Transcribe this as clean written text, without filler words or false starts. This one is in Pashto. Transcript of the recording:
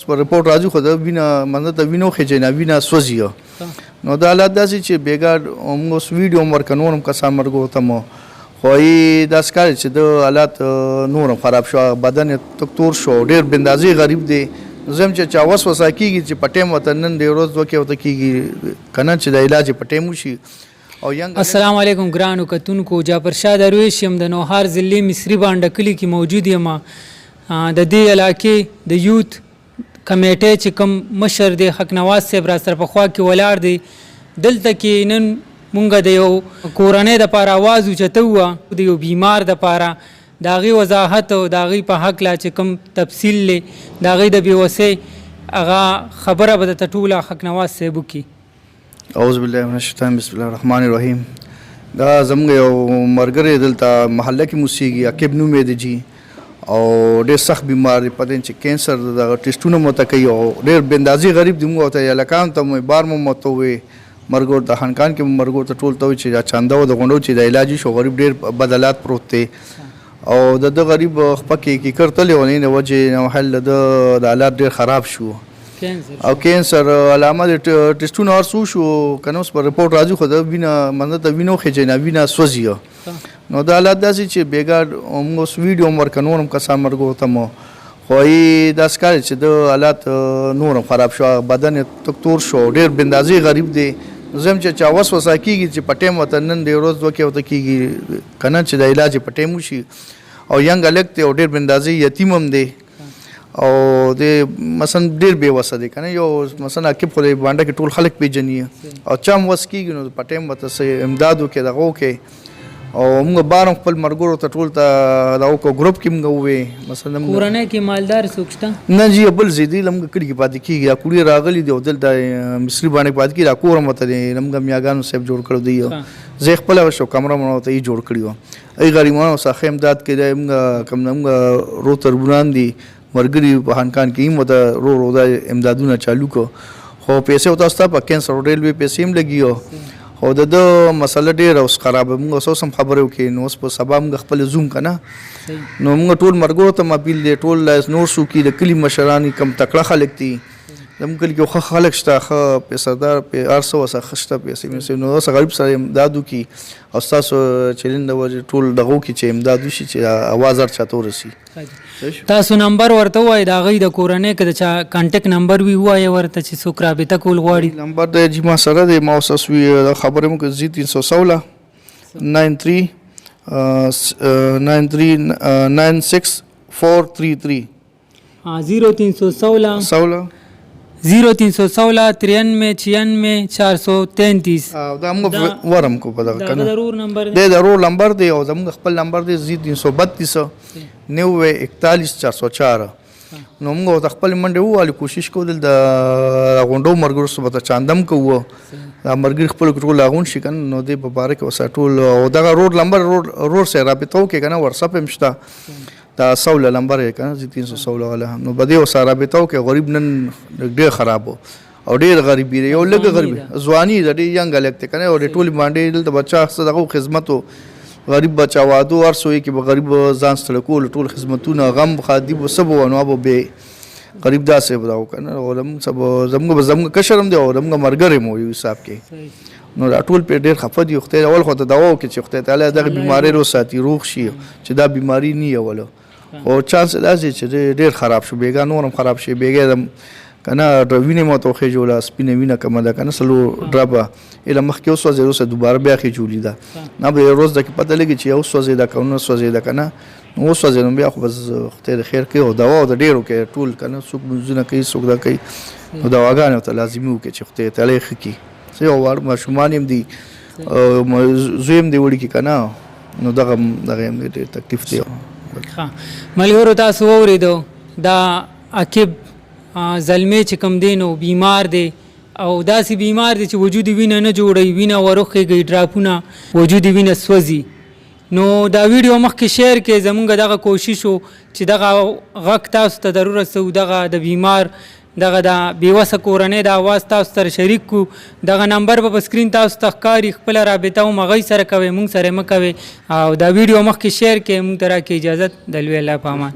پر رپورټ راځي خو د وینه منځ ته وینه خېږي نه، وینه سوځي. نو دا حالات داسې چې بیګا موږ اوس ویډیو هم ورکړه، نور هم کسان مرګو ته مو، خو یې داسې کار چې د حالات نور هم خراب شو، بدن یې تک تور شو، ډېر بې اندازې غریب دی. زه هم چې چا وسوسه کېږي چې په ټایم ورته نن د ورځ دوه کې ورته کېږي که نه، چې د علاج یې په ټایم وشي او ینګ. السلام علیکم ګرانو کتونکو، جعفر شاه درویش یم، د نوهار ضلع مصري بانډه کلي کې موجود یم. د دې علاقې د یوت کمیټې چې کوم مشر دی، حق نواز صاحب، را سره په خوا کې ولاړ دی. دلته کې نن مونږ د یو کورنۍ دپاره اواز اوچتوو، د یو بیمار دپاره، د هغې وضاحت او د هغې په هکله چې کوم تفصیل دی، د هغې د بې وسۍ هغه خبره به درته ټوله حق نواز صاحب وکړي. اعوذ بالله من الشیطان، بسم الله الرحمن الرحیم. دا زموږ یو مرګری دلته محله کې موسیږي، عقیب نوم یې دی جی، او ډېر سخت بیمار دی، پته چې کینسر دغه ټیسټونه مو ته کوي او ډېر بې اندازې غریب دی. موږ ورته هلکانو ته مو بار مو ورته ووایي، مرګ ورته خانکان کې مرګ ورته ټول ته چې دا چانده و د غونډو چې د علاج شو. غریب ډېر بد حالات پروت دی او د ده غریب خپه کې کیکر تللی و، نه وجې نه محل د ده د حالات ډېر خراب شو او کینسر علامه د ټیسټونه هر څه وشو که نه، اوس پر رپورټ راځي خو د وینه منځ ته وینه وخېږي نه، وینه سوځي. نو دا حالات داسې چې بیګا موږ اوس ویډیو هم ورکړه، نور هم کسان مرګو ته مو، خو یې داسې کار چې د حالات نور هم خراب شو، بدن یې تک تور شو، ډېر بې اندازې غریب دی. زه هم چې چا وسوسه کېږي چې په ټایم ورته نن د ورځ دوه کې ورته کېږي که نه، چې د علاج یې په ټایم وشي او ینګ هلک دی او ډېر بې اندازې یتیم هم دی او د مثلا ډېر بې وسه دی که نه. یو مثلا عاقب خو د بانډه کې ټول خلک پېژني او چا هم وس کېږي نو په ټایم ورته څه امداد وکړي، دغه وکړي او موږ بار هم خپل ملګرو ته ټول ته دا وکړو، ګروپ کې موږ ووې مثلا. کورنۍ کې مالدار څوک شته؟ نه جي، بل ځای دی، له موږ کلي کې پاتې کېږي. دا کوړي راغلي دي او دلته مصري باندې پاتې کېږي. دا کور هم ورته دی له موږ میاګانو صاحب جوړ کړی دی. زه خپله شو کمره مې ورته یې جوړ کړي وه. ای غریبانو څخه ښه امداد کوي. دی موږ کوم موږ رو تربوران دي، ملګري په خانکان کې هم ورته رو رو دا امدادونه چالو کړو، خو پیسې او تاسو ته په کینسر ډېر لوی پیسې هم لګي، خو د ده مسله ډېره اوس خرابه. موږ اوس هم خبرې وکړې، نو اوس په سبا موږ خپل زوم که نه، نو موږ ټول ملګرو ته اپیل دی، ټول نور څوک د کلي مشران کم تکړه خلک دي، زموږ کلي کې ښه خلک شته، ښه پیسهدار هر څه ورسره ښه شته، پیسې مېسې، نو اوس غریب سره امداد وکړي او ستاسو چلند د وجې ټول دغه وکړي چې امداد وشي چې اواز هر چاته ورسي. تاسو نمبر ورته ووایئ د هغوی د کورنۍ، که د چا کانټیکټ نمبر وي ووایئ ورته چې څوک رابطه کول غواړي. نمبر دی جی ما سره دی، ما اوس خبرې مو کړې، زی 316 93 93 96 433. 0316 16. 0316 93 96 433. دا موږ ورم کو په دغه کنه. د ورور نمبر دی، د ورور نمبر دی او زموږ خپل نمبر دی زی 332 90 41 404. نو موږ ته خپل منډه ووالو، کوشش کوو د غونډو مرګرو سره ته چاندم کوو، دا مرګري خپل ټول لاغون شي کنه. نو دې په باره کې وسه ټول او دغه روډ نمبر روډ سره رابطه وکړي کنه، ورسپ هم شته، دا 16 نمبر یې کنه، 316 والا، نو بده وسه رابطه وکړي. غریب نن ډېر خراب او ډېر غریبي دی، یو لږ غریبي ځواني ده، ډېر ینګ هلک دی کنه. او د ټولې باندې دلته بچا څه دغه خدمت و، غریب بچا وادو هر څه کې به غریب ځان ستړی کول، ټول خدمتونه غم ښادي به څه به و، نو به بې غریب داسې به دا وکړه. او زموږ زموږ کشر هم دی او زموږ ملګری مو یو حساب کې، نو دا ټول پرې ډېر خفه دي. خدای اول خو ته دوا وکړي چې خدای تعالی دغه بیمارۍ وساتي، روغ شي، چې دا بیماري نه اوله، خو چانس داسې چې ډېر خراب شو، بېګا نور هم خراب شي. بېګا که نه وینې مو ته وخېژوله، سپینه وینه کومه ده که نه، څلور ډربه ایله مخکې وسوځېده، اوس دوباره بیا خېژولي ده. نه به یو ورځ د کې پته لګي چې یو سوځېده که نه سوځېده که نه، نو وسوځېده، نو بیا خو بس خدای د خیر کوي او دوا او د ډېرو کوي ټول که نه، څوک لمونځونه کوي، څوک دا کوي، نو دواګانې ورته لازمي وکړي چې خدای تعالی یې ښه کړي. څه یو واړه ماشومان یې هم دي، زوی هم دی وړوکی که نه، نو دغه دغه هم ډېر تکلیف دی. ښه ملګرو، تاسو واورېدو، دا عاقب زلمی چې کوم دی نو بیمار دی او داسې بیمار دی چې وجود وینه نه جوړوي، وینه وروخېږي، ډراپونه، وجود وینه سوځي. نو دا ویډیو مخکې شیر کې، زمونږ دغه کوشش و چې دغه غږ تاسو ته در ورسوو، دغه د بیمار دغه د بېوسه کورنۍ د اواز تاسو سره شریک کو. دغه نمبر به په سکرین تاسو ته ښکاري، خپله رابطه هم هغوی سره کوئ، مونږ سره مه کوئ. او دا ویډیو مخکې شیر کړئ. مونږ ته راکړئ اجازت، د لوی الله په امان.